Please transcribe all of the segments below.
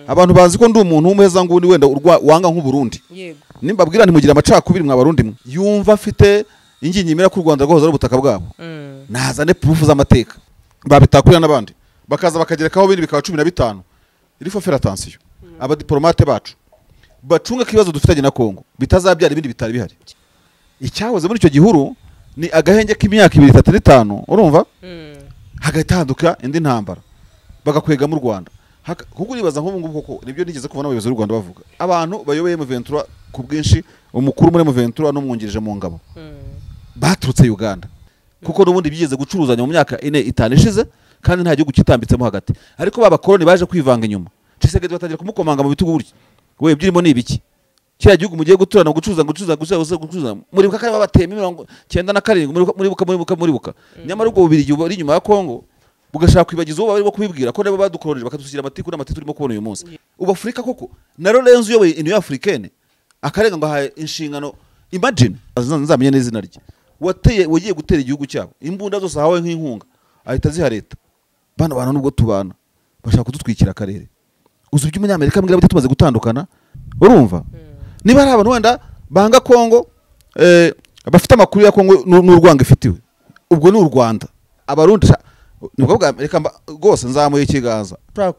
Abantu bazi ko ndi umuntu w'umuhezanguni wenda wanga nk'u Burundi. Nimbabwira ntimugira amacakubiri mwa Barundi mwe, yumva afite ingingimira ko u Rwanda rwahoze ari ubutaka bwabo, nazane proof z'amateka. Babitakurira n'abandi bakaza bakagerekaho bindi bikaba 15. Il faut faire attention, abadiplomate bacu bacunga ko ibibazo dufitanye na Kongo bitazabyara ibindi bitari bihari. Icyahoze muri icyo gihuru ni agahenge k'imyaka 2, 3, 5, urumva, hagahita haduka indi ntambara bagakwega mu Rwanda. Kuko uribaza nk'ubu ngubu koko, nibyo nigeze kubona abayobozi b'u Rwanda bavuga, abantu bayoboye M23 ku bwinshi, umukuru muri M23 n'umwungirije mu ngabo baturutse Uganda, kuko n'ubundi byigeze gucuruzanya mu myaka 4, 5 ishize, kandi nta gihugu kitambitsemo hagati. Ariko ba bakoloni baje kwivanga inyuma, Tshisekedi batangira kumukomanga mu bitugu gutya: "We, byirimo ni ibiki? Kiriya gihugu mugiye guturana, gucuruza, gucuruza, gucuruza, gucuruza, muribuka ko babateye 97, muribuka, muribuka, muribuka, muribuka?" Nyamara ubwo Bubirigi buri inyuma ya Kongo bugashaka kwibagiza uwo barimo kubibwira ko nabo badukolonije, bakadusigira amatiku n'amatiku turimo kubona uyu munsi. Ubu Afurika koko, na Lorenzo uyoboye Union Africaine akarenga ngo ahaye inshingano, imagine, nzamenye n'izina rye, wateye, wagiye gutera igihugu cyabo, imbunda zose ahawe nk'inkunga ahita aziha leta. Bano bantu nubwo tubana bashaka kudutwikira akarere. Uzi ibyo umunyamerika ambwira bati tumaze gutandukana? Urumva, niba hari abantu wenda banga Kongo, bafite amakuru ya Kongo n'urwango ifitiwe, ubwo ni u Rwanda, Abarundi nibwo bwa reka rwose nzamuye ikiganza. Ushobora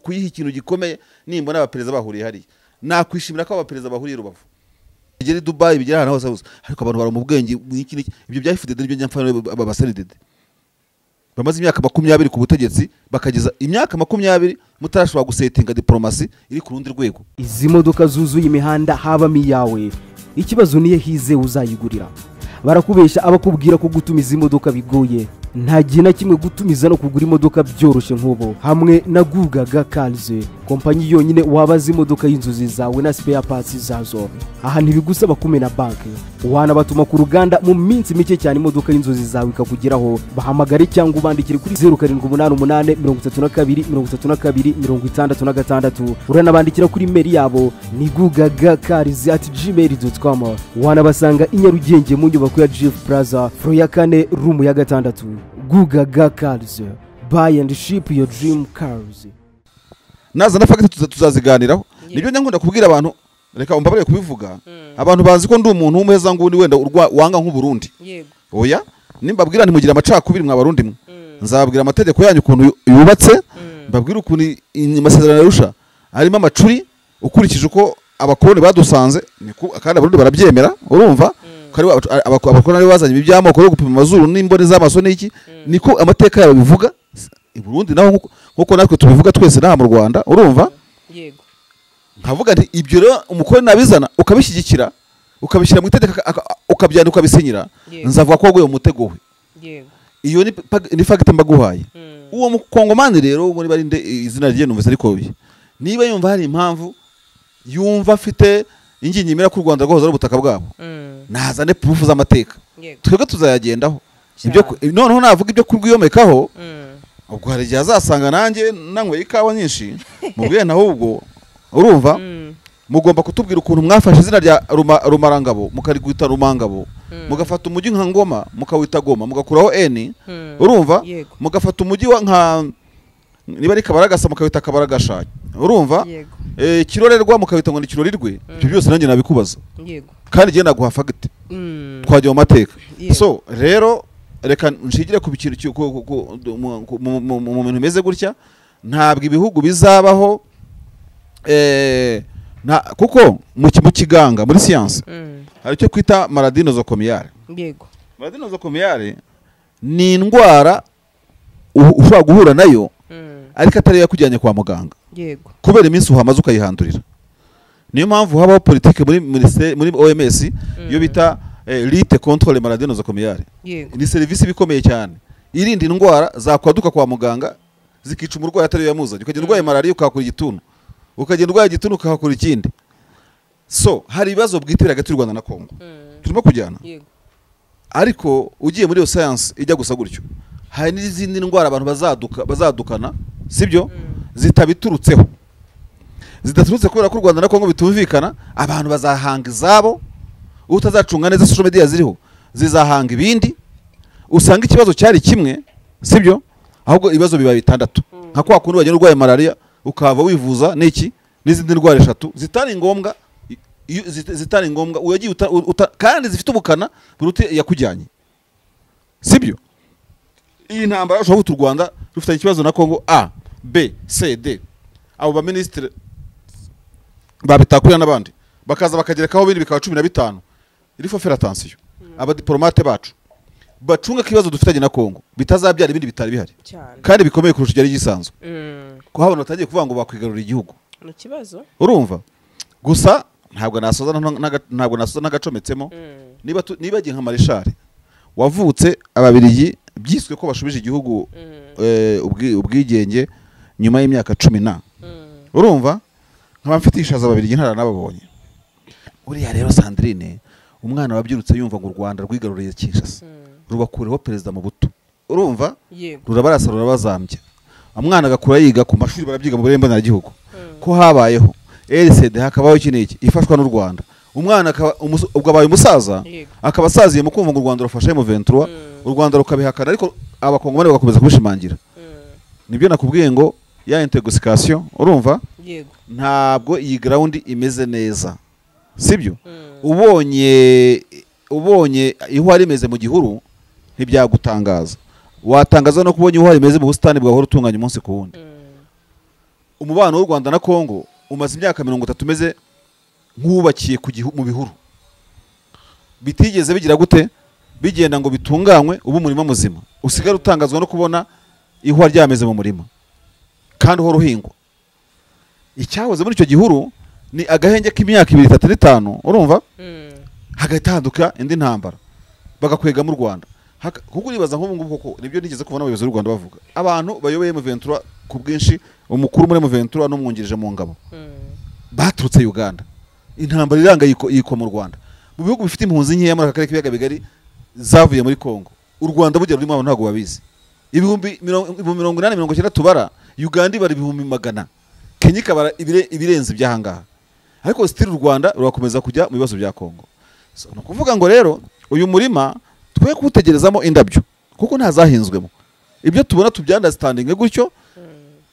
kuyiha ikintu gikomeye. Nimbona abaperezida bahuriye hariya, nakwishimira ko abaperezida bahuriye i Rubavu, bigera i Dubai, bigera ahantu hose hose. Ariko abantu bari mu bwenge n'iki n'iki, ibyo bya FDD nibyo njya mfana. Aba CNDD bamaze imyaka 20 ku butegetsi, bakageza imyaka 20 mutarashobora gusetinga diporomasi iri ku rundi rwego. Izi modoka zuzuye imihanda habamo iyawe? Ikibazo niyo hize uzayigurira. Barakubeshya abakubwira ko gutumiza imodoka bigoye. Nta gihe na kimwe gutumiza no kugura imodoka byoroshye nk'ubu hamwe na Gugaga Cars, kompanyi yonyine wabaza imodoka y'inzozi zawe na spare parts zazo. Aha ntibigusaba kumena banki, wanabatuma ku ruganda, mu minsi mike cyane imodoka y'inzozi zawe ikakugeraho. Bahamagare cyangwa ubandikire kuri 0788 32 32 66. Uranabandikira kuri email yabo ni gugagacars@gmail.com. Wanabasanga i Nyarugenge mu nyubako ya GF Plaza, floor ya kane, room ya gatandatu. Gugaga Cars, buy and ship your dream cars. Nazana fact tuzaziganiraho. Nibyo njya nkunda kubwira abantu. Reka umbabarire kubivuga, abantu bazi ko ndi umuntu w'umuhezanguni wenda wanga nk'u Burundi. Oya, nimbabwira ntimugira amacakubiri mwa Barundi mwe, nzababwira amategeko yanyu ukuntu yubatse, mbabwire ukuntu amasezerano y'Arusha arimo amacuri ukurikije uko abakoloni badusanze, kandi Abarundi barabyemera. Urumva ko ari abakoloni aribo bazanye ibi by'amoko yo gupima amazuru n'imboni z'amaso n'iki, niko amateka yabo bivuga i Burundi naho, nkuko natwe tubivuga twese n'aha mu Rwanda, urumva. Nkavuga nti ibyo rero umukoloni nabizana ukabishyigikira, ukabishyira mu itegeko, ukabyandika, ukabisinyira, nzavuga ko waguye mu mutego we. Iyo ni fact mbaguhaye. Uwo mukongomani rero muri barinde izina rye numvise ariko bi niba yumva hari impamvu, yumva afite ingingimira ko u Rwanda rwahoze ari ubutaka bwabo, nazane proof z'amateka. Twebwe tuzayagendaho. Ibyo noneho navuga ibyo kurwiyomekaho, ubwo hari igihe azasanga nanjye nanyweye ikawa nyinshi mubwiye nawe. Ubwo urumva, mugomba kutubwira ukuntu mwafashe izina rya Rumarangabo mukarigwita Rumangabo, mugafata umujyi nka Ngoma mukawita Goma, mugakuraho N, urumva, mugafata umujyi wa nka niba ari Kabaragasa mukawita Kabaragasha, urumva, Kirorerwa mukawita ngo ni Kirorirwe. Ibyo byose nanjye nabikubaza, kandi njye naguha fact, twajya mu mateka. So rero reka nshigire ku kintu mu bintu bimeze gutya. Ntabwo ibihugu bizabaho, kuko mu kiganga, muri siyanse, hari icyo kwita maladie nosocomiale. Maladie nosocomiale ni indwara ushobora guhura nayo ariko atari iyo yakujyanye kwa muganga, kubera iminsi uhamaze ukayihandurira. Niyo mpamvu habaho politike muri muri OMS iyo bita lutte contre les maladies nosocomiales. Ni serivisi iba ikomeye cyane irinda indwara zakwaduka kwa muganga zikica umurwayi atari yo yamuzanye. Ukagenda urwaye malariya ukahakura igituntu, ukagenda urwaye igituntu ukahakura ikindi. So hari ibibazo bwite biri hagati y'u Rwanda na Kongo, turimo kujyana. Ariko ugiye muri iyo science ijya gusa gutyo, hari n'izindi ndwara abantu bazadukana, sibyo, zitabiturutseho, zidaturutse kubera ko u Rwanda na Kongo bitumvikana. Abantu bazahanga izabo. Utazacunga neza social media ziriho zizahanga ibindi, usanga ikibazo cyari kimwe, sibyo, ahubwo ibibazo biba bitandatu, nka kwa kundi wagenda urwaye malariya. ukava wivuza n'iki n'izindi ndwara eshatu zitari ngombwa, zitari ngombwa uyagiye kandi zifite ubukana buruta yakujyanye, sibyo? Iyi ntambara ushobora kuvuga u Rwanda rufitanye ikibazo na Kongo A B C D, abo ba ministre babitakurira n'abandi bakaza bakagerekaho bindi bikaba 15. Il faut faire attention, abadiplomate bacu bacunga kibazo dufitanye na Kongo bitazabyara ibindi bitari bihari kandi bikomeye kurusha ibyari gisanzwe. Ko habona batangiye kuvuga ngo bakwigarurira igihugu, ni kibazo. Urumva gusa ntabwo nasoza ntabwo nasoza nagacometsemo. Niba nibagiye nka Marshal wavutse ababirigi byiswe ko bashubije igihugu ubwigenge nyuma y'imyaka 10 urumva nkaba mfite ishaza ababirigi ntaranababonye. Uriya rero Sandrine umwana wabyirutse yumva ngo u Rwanda rwigaruriye Kinshasa rubakureho perezida mu buto, urumva rurabarasa rurabazambya, umwana agakura yiga ku mashuri barabyiga mu burembo n'igihugu ko habayeho RCD hakabaho iki n'iki ifashwa n'u Rwanda, umwana ubwo abaye umusaza akaba asaziye mu kumva ngo u Rwanda rufashe M23, u Rwanda rukabihakana ariko abakongomani bagakomeza kubishimangira. Nibyo nakubwiye ngo ya intoxication, urumva ntabwo iyi ground imeze neza, sibyo? Ubonye ihwa rimeze mu gihuru ntibyagutangaza, watangaza no kubonye ihwa rimeze mu busitani bwahora utunganya umunsi ku wundi. Umubano w'u Rwanda na Kongo umaze imyaka 30 umeze nk'ubakiye mu bihuru bitigeze bigira gute bigenda ngo bitunganywe ubu umurima muzima usigara utangazwa no kubona ihwa ryameze mu murima kandi uhora uhingwa. Icyahoze muri icyo gihuru ni agahenge k'imyaka 2 3 5, urumva hagatanduka indi ntambara bagakwega mu Rwanda. Kuko uribaza nk'ubu ngubu koko nibyo nigeze kubona abayobozi b'u Rwanda bavuga, abantu bayoboye M23 ku bwinshi, umukuru muri M23 n'umwungirije mu ngabo baturutse Uganda, intambara iranga yiko mu Rwanda. Mu bihugu bifite impunzi nkeya muri aka karere k'ibiyaga bigari zavuye muri Kongo, u Rwanda bugera rurimo abantu ntabwo babizi, 80,000 90 tubara, Uganda ibara 100,000, Kenya ikabara ibirenze ibyahangaha, ariko still u Rwanda rurakomeza kujya mu bibazo bya Kongo. So, no kuvuga ngo rero uyu murima twe kutegerezamo indabyo kuko ntazahinzwemo, ibyo tubona tubyandastandinge gutyo,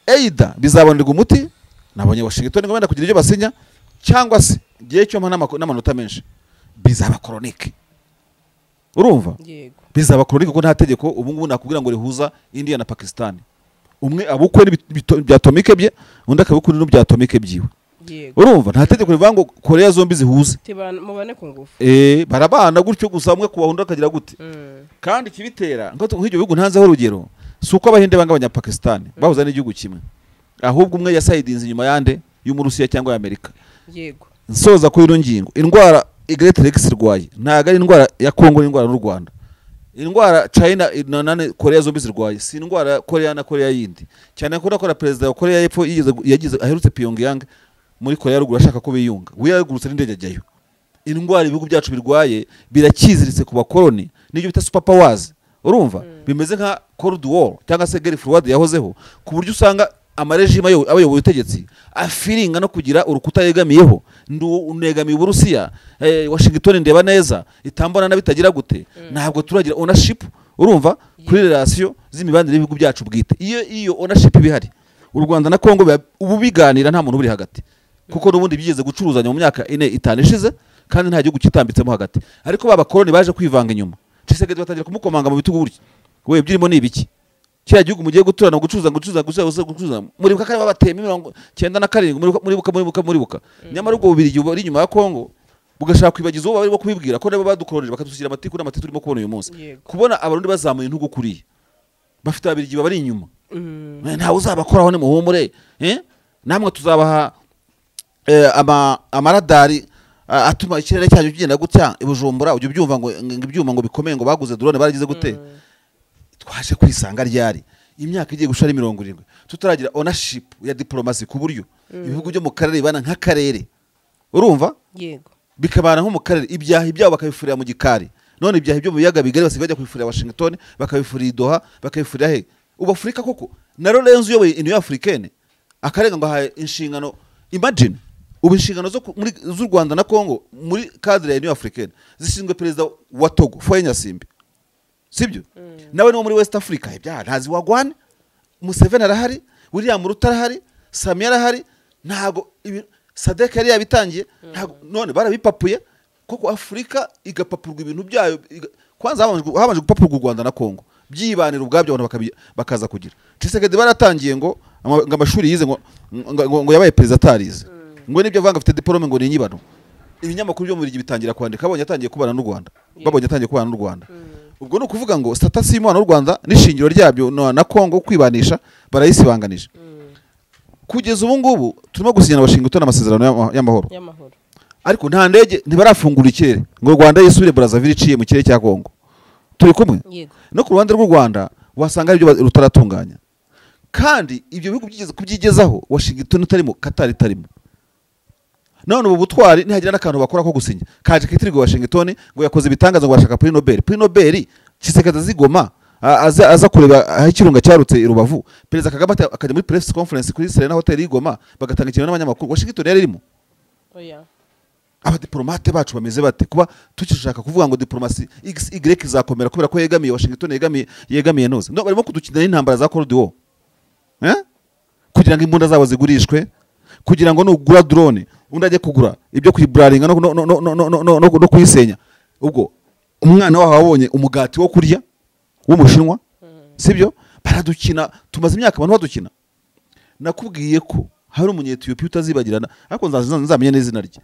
either bizabonerwa umuti nabonye Washington ngo benda kugira ibyo basinya, cyangwa se giye cyo mpa n'amanota menshi bizaba chronique, urumva bizaba chronique kuko nta tegeko ubu ngubu nakubwira ngo rihuza India na Pakistan, umwe abukwe bya atomike bye undi akabukwe n'ibya atomike byiwe, urumva nta tegeko rivuga ngo Korea zombi zihuze mubane ku ngufu, barabana gutyo gusa umwe kubaho undi akagira gute. Kandi kibitera nk'ibyo bihugu ntanzeho urugero si uko abahinde banga abanyapakistan bahuza n'igihugu kimwe, ahubwo umwe yasayidinze inyuma yande y'Umurusiya cyangwa y'Amerika. Yego nsoza kuri ino ngingo, indwara Great Lakes irwaye ntago ari indwara ya Kongo, n'indwara n'u Rwanda, indwara China na Korea zombi zirwaye si indwara Korea na Korea yindi, cyane ko nakora perezida wa Korea y'Epfo yagize aherutse Pyongyang muri Korea ya ruguru ashaka ko biyunga, we yaragurutse n'indege ajyayo. Indwara ibihugu byacu birwaye birakiziritse ku bakoloni n'ibyo bita super powers, urumva bimeze nka Cold War cyangwa se Guerre Froide yahozeho, ku buryo usanga amarejima abayoboye ubutegetsi afiringa no kugira urukuta yegamiyeho, ndunegamiye Uburusiya, Washington ndeba neza itambona nabitagira gute, ntabwo turagira ownership, urumva kuri relation z'imibanire y'ibihugu byacu bwite. Iyo ownership bihari u Rwanda na Kongo ubu biganira nta muntu uri hagati, kuko n'ubundi byigeze gucuruzanya mu myaka 4 5 ishize kandi nta gihugu kitambitsemo hagati, ariko babakoloni baje kwivanga inyuma, Tshisekedi batangira kumukomanga mu bitugu gutya, we byirimo ni ibiki kiriya gihugu mugiye guturana gucuruza gucuruza gucuruza gucuruza, muribuka kandi babatema 97, muribuka nyamara ubwo bubiri buri inyuma ya Kongo bugashaka kwibagiza uwo barimo kubibwira ko nabo badukolonije bakadusigira amatiku n'amatiku turimo kubona uyu munsi. Kubona abarundi bazamuye intugu kuriye bafite ababirigi bari inyuma, ntawe uzabakoraho ni muhumure, namwe tuzabaha amaradari atuma ikirere cyanyu kigenda gutya i Bujumbura, ujye ubyumva ngo ibyuma ngo bikomeye ngo baguze drone baragize gute. Twaje kwisanga ryari imyaka igiye gushara 70 tutaragira ownership ya diplomasi ku buryo ibihugu byo mu karere bibana nk'akarere, urumva yego bikabana nko mu karere, ibyaha ibyabo bakabifurira mu gikari, none ibyaha byo mu biyaga bigari basigaye bajya kubifurira Washington, bakabifurira Doha, bakabifurira he ubu Afrika koko na Lorenzo uyoboye Union Africaine akarenga ngo ahaye inshingano, imagine ubu inshingano zo muri z'u Rwanda na Kongo muri cadre ya Union Africaine zishinzwe perezida wa Togo Faure Gnassingbe, sibyo? Nawe no muri West Africa ibyaha ntazi wagwane, Museveni arahari, William Ruto arahari, Samia arahari, ntago Sadek yari yabitangiye, ntago none barabipapuye koko. Afurika igapapurwa ibintu byayo, kwanza habanje gupapurwa u Rwanda na Kongo byibanira ubwabyo, abantu bakaza kugira. Tshisekedi baratangiye ngo amashuri yize ngo yabaye perezida atarize, ngo nibyo avanga afite diplome ngo ni inyibano. Ibinyamakuru byo muri bitangira kwandika babonye atangiye kubana n'u Rwanda, babonye atangiye kubana n'u Rwanda. Ubwo ni ukuvuga ngo status y'umwana w'u Rwanda n'ishingiro ryabyo na Kongo kwibanisha barayisibanganije. Kugeza ubu ngubu turimo gusinyana Washington amasezerano y'amahoro, ariko nta ndege ntibarafungura ikirere ngo Rwanda yisubire Brazzaville iciye mu kirere cya Kongo. Turi kumwe no ku ruhande rw'u Rwanda wasanga ibyo rutaratunganya, kandi ibyo bihugu byigeze kubyigezaho Washington itarimo, Qatar itarimo. None ubu butwari ntihagira n'akantu bakora ko gusinya kaje kitirirwa Washington ngo yakoze ibitangaza ngo bashaka Prix Nobel. Prix Nobel Tshisekedi zigoma aza kureba aho ikirunga cyarutse i Rubavu, Perezida Kagame akajya muri press conference kuri Serena Hotel y'Igoma bagatanga ikintu n'abanyamakuru. Washington yari irimo. Oya, abadiplomate bacu bameze bate kuba tukishaka kuvuga ngo diplomasi XY izakomera kubera ko yegamiye Washington, yegamiye noze. No barimo kudukina n'intambara za Cold War, kugira ngo imbunda zabo zigurishwe, kugira ngo nugura drone undi ajye kugura ibyo kuyiburaringa no kuyisenya. Ubwo umwana waho wabonye umugati wo kurya w'umushinwa, sibyo? Baradukina, tumaze imyaka abantu badukina. Nakubwiye ko hari umunyetiyopiya utazibagirana, ariko nzamenye n'izina rye,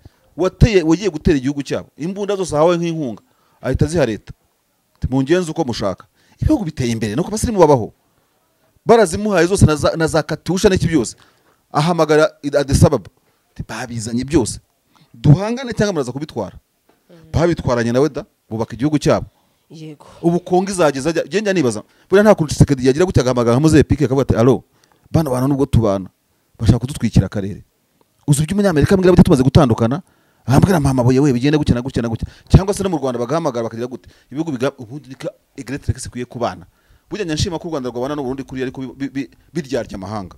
wagiye gutera igihugu cyabo imbunda zose ahawe nk'inkunga ahita aziha leta, mungenze uko mushaka. Ibihugu biteye imbere nuko abasirimu babaho, barazimuhaye zose na za katusha n'iki byose, ahamagara Addis Ababa, babizanye byose, duhangane cyangwa muraza kubitwara. Babitwaranye nawe da bubaka igihugu cyabo. Yego, ubu Kongo izageza njya nibaza buriya nta kuntu Tshisekedi yagira gutya agahamagara nka Mozambique akavuga ati allo bano bantu nubwo tubana bashaka kudutwikira akarere. Uzi ibyo umunyamerika ambwira bati tumaze gutandukana, ambwira mama boye we bigende gutya na gutya na gutya, cyangwa se no mu Rwanda bagahamagara bakagira gute ibihugu ubundi nika Great Lakes ikwiye kubana. Burya nyanshima ko u Rwanda rwabana n'u Burundi kuri ariko biryarya amahanga,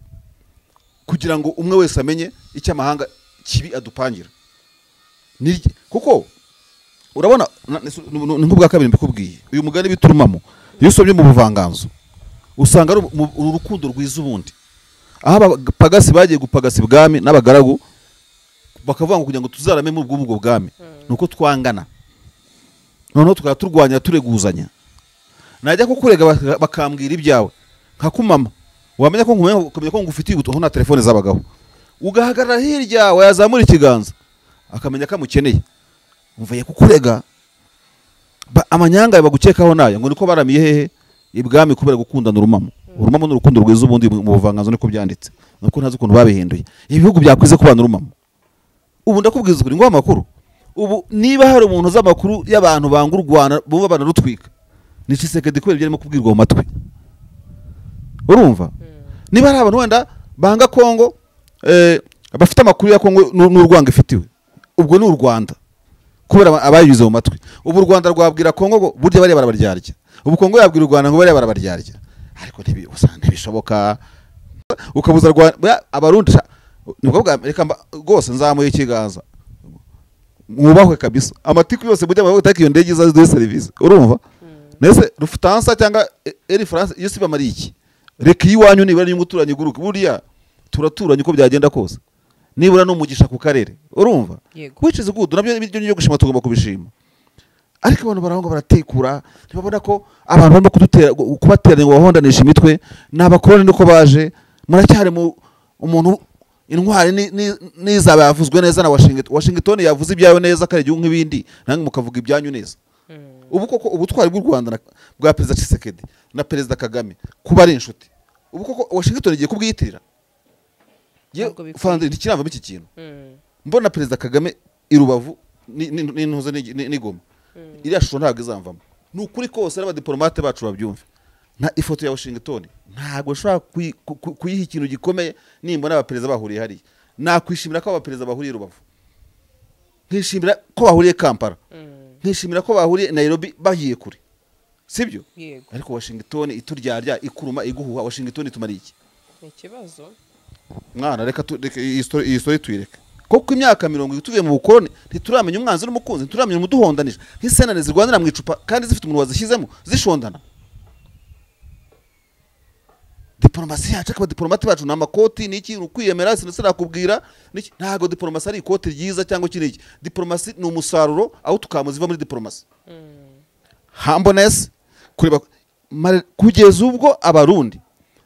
kugira ngo umwe wese amenye icyo amahanga kibi adupangira. Kuko urabona ni nk'ubwa kabiri mbikubwiye uyu mugani biturumamo, iyo usomye mu buvanganzo usanga ari urukundo rwiza ubundi, aho abapagasi bagiye gupagasa ibwami n'abagaragu bakavuga ngo kugira ngo tuzarame mu bw'ubwo bwami nuko twangana, noneho tukaba turwanya tureguzanya, najya kukurega bakambwira ibyawe nkakumama, wamenya ko nkumenya ko ngufitiye ubutumwa na telefone z'abagabo, ugahagarara hirya wayazamura ikiganza akamenya ko amukeneye, mvuye kukurega amanyanga bagukekaho nayo ngo niko baramiye hehe ibwami kubera gukundana urumamo. Urumamo n'urukundo rwiza ubundi mu buvanganzo niko byanditse, nuko ntazi ukuntu babihinduye. Ibihugu byakwize kubana urumamo. Ubu ndakubwiza ukuri ngo amakuru, ubu niba hari umuntu uzi amakuru y'abantu banga u Rwanda bumva banarutwika ni Tshisekedi kubera ibyo arimo kubwirwa mu matwi. Urumva niba hari abantu wenda banga Kongo bafite amakuru ya Kongo n'urwanga ifitiwe, ubwo ni u Rwanda kubera abayinyuze mu matwi. Ubu u Rwanda rwabwira Kongo ngo burya bariya barabaryarya, ubu Kongo yabwira u Rwanda ngo bariya barabaryarya, ariko ntibishoboka. Ukabuza Rwanda abarundi nibwo bwa reka rwose nzamuye ikiganza mwubahwe kabisa, amatiku yose burya bavuga iyo ndege izaze duhe service. Urumva nese Lufthansa cyangwa Air France iyo si bamari iki, reka iwanyu nibura n'umuturanyi guruka, buriya turaturanye uko byagenda kose, nibura n'umugisha ku karere. Urumva which is good, nabyo ibyo gushima tugomba kubishima. Ariko abantu barahonga baratekura, ntibabona ko abantu barimo kudutera kubateranya ngo bahondanisha imitwe n'abakoroni nuko baje. Muracyari mu umuntu intwari n'izaba yavuzwe neza na Washington, Washington yavuze ibyayo neza kare igihugu nk'ibindi, nange mukavuga ibyanyu neza. Ubu koko ubutwari bw'u Rwanda bwa Perezida Tshisekedi na Perezida Kagame kuba ari inshuti, ubu koko Washington igiye kubwiyitirira fandi ntikiravamo iki kintu. Mbona Perezida Kagame i Rubavu n'intuze n'Igoma, iriya shusho ntabwo izamvamo. Ni ukuri kose n'abadiplomate bacu babyumve, nta ifoto ya Washington ntabwo nshobora kuyiha ikintu gikomeye nimbona abaperezida bahuriye hariya. Nakwishimira ko abaperezida bahuriye Rubavu, nkishimira ko bahuriye Kampala, nkishimira ko bahuriye Nairobi bagiye kure, sibyo? Ariko Washington ituryarya ikuruma iguhuha, Washington itumariye iki? Ikibazo mwana, reka iyi story tuyireke. Koko imyaka 70 tuvuye mu bukoroni ntituramenya umwanzi n'umukunzi, ntituramenya umuduhondanisha nk'isenane zirwanira mu icupa kandi zifite umuntu wazishyizemo zishondana. Diplomasi yacu, ariko abadiplomate bacu ni amakoti, ni iki, ukwiyemera, sinakubwira ntabwo diplomasi ari ikoti ryiza cyangwa iki n'iki. Diplomasi ni umusaruro aho tukamuziva muri diplomasi. Humbleness, kureba kugeza ubwo abarundi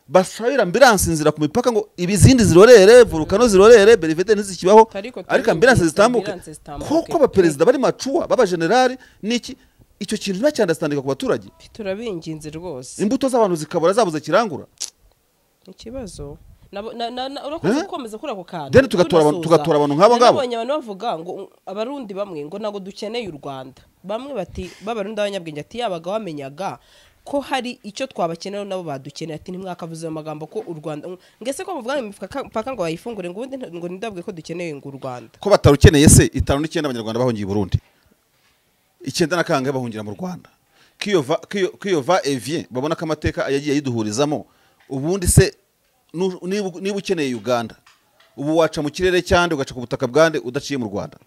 basabira ambulance inzira ku mipaka ngo ibizindi zirorere, volcano zirorere, Belvedere ntizikibaho, ariko ambulance zitambuke. Koko abaperezida bari macuwa baba generali niki, icyo kintu ntibacyandastandika ku baturage. Turabinginze rwose. Imbuto z'abantu zikabura zabuze kirangura. Ikibazo urakoze gukomeza kuri ako kantu. Then tugatora abantu nk'abo ngabo. Nabonye abantu bavuga ngo abarundi bamwe ngo ntago dukeneye u Rwanda. Bamwe bati babarundi abanyabwenge ati yabaga wamenyaga ko hari icyo twabakenera nabo badukeneye, ati ntimwakavuze amagambo ko u Rwanda ngese ko bavuga imipaka ngo bayifungure ngo ubundi ngo ndabwe ko dukeneye ngo u Rwanda. Ko batarukeneye se 59 abanyarwanda bahungiye i Burundi, 9 na kangahe bahungira mu Rwanda. Kiyova evien babona ko amateka yagiye yiduhurizamo. Ubundi se niba ukeneye Uganda ubu waca mu kirere cyande ugaca ku butaka bwande udaciye mu Rwanda?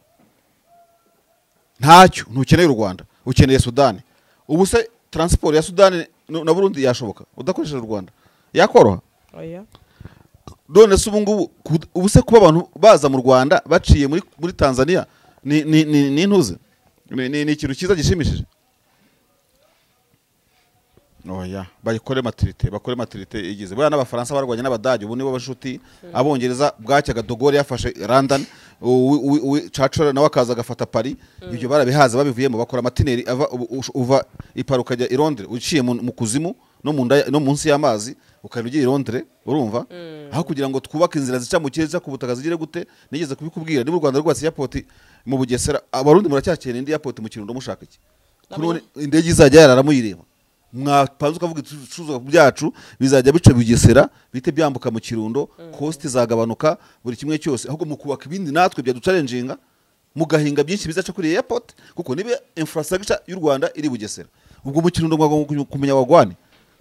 Ntacyo, ntukeneye u Rwanda, ukeneye Sudani. Ubu se transport ya Sudani na Burundi yashoboka udakoresheje u Rwanda? Yakoroha? Oya. None se ubu ngubu ubu se kuba abantu baza mu Rwanda baciye muri Tanzania ni intuze ni ikintu cyiza gishimishije? Oya, bayikore maturité, bakore maturité igize. Bwana n'abafaransa barwanye n'abadage ubu nibo bashuti, abongereza bwacyaga De Gaulle yafashe London, Churchill nawe akaza agafata Paris. Ibyo barabihaza babivuyemo bakora matineri ava uva i Paris ukajya i Londres uciye mu kuzimu no mu nda no munsi y'amazi ukajya ugiye i Londres, urumva? Aho kugira ngo twubake inzira zica mu kirere ku butaka zigire gute, nigeze kubikubwira niba u Rwanda rwatsi airport mu Bugesera, abarundi muracyakene indi airport mu Kirundo mushaka iki? Kuno indege izajya yararamuyireba. Mwapanze ukavuga ibicuruzwa byacu bizajya bica Bugesera bite byambuka mu Kirundo, cost izagabanuka buri kimwe cyose, ahubwo mu kubaka ibindi natwe byaduchallenginga mugahinga byinshi bizaca kuri airport, kuko nibe infrastructure y'u Rwanda iri Bugesera. Ubwo mu Kirundo mwagomba kumenya wagwane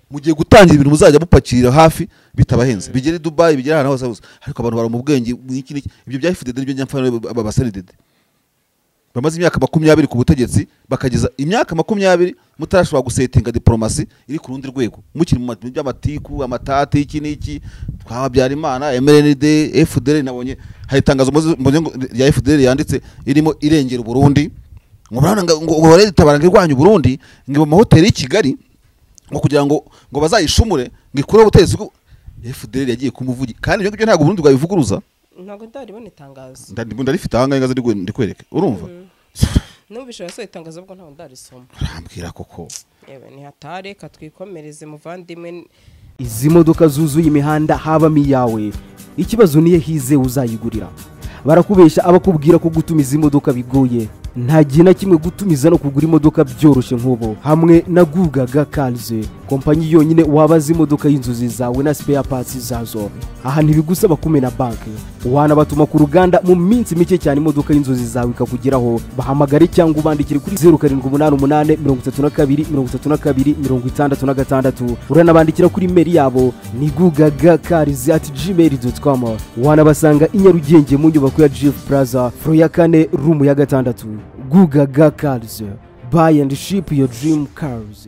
mugiye gutangira ibintu muzajya mupakirira hafi bitabahenze, bigere Dubai, bigere ahantu hose hose. Ariko abantu bari mu bwenge n'iki n'iki, ibyo bya FDD nibyo njya abasenidede bamaze imyaka 20 ku butegetsi, bakageza imyaka 20 mutarashobora gusetinga diplomasi iri ku rundi rwego, mukiri mu by'amatiku amatati iki n'iki. Twababyara Imana MRND FDL, nabonye hari itangazo mbonye rya FDL yanditse irimo irengera Burundi, ngo barana ngo barere tabaranga irwanya Burundi ngo mu mahoteli y'i Kigali ngo kugira ngo bazayishumure ngo ikure ubutegetsi. FDL yagiye kumuvugi, kandi ibyo ngibyo ntabwo Burundi bwabivuguruza. Ntabwo ndaribona itangazo. Ndarifite aha ngaha ndikwereke, urumva? Numvise yasohoye itangazo ubwo ntabwo ndarisoma. Urambwira koko. Yewe ni hatare, katwikomereze muvandimwe. Izi modoka zuzuye imihanda habamo iyawe, ikibazo niye hize uzayigurira. Barakubesha abakubwira ko gutumiza imodoka bigoye. Nta gihe na kimwe gutumiza no kugura imodoka byoroshye nk'ubu hamwe na Gugaga Cars, kompanyi yonyine wabaza imodoka y'inzozi zawe na spare parts zazo. Aha ntibigusaba kumena banki, wanabatuma ku ruganda mu minsi mike cyane imodoka y'inzozi zawe ikakugeraho. Bahamagare cyangwa ubandikire kuri 0788 32 32 66. Uranabandikira kuri mail yabo ni gugagacars@gmail.com. Wanabasanga i Nyarugenge mu nyubako ya GF Plaza, floor ya 4, room ya 6. Gugaga Cars, buy and ship your dream cars.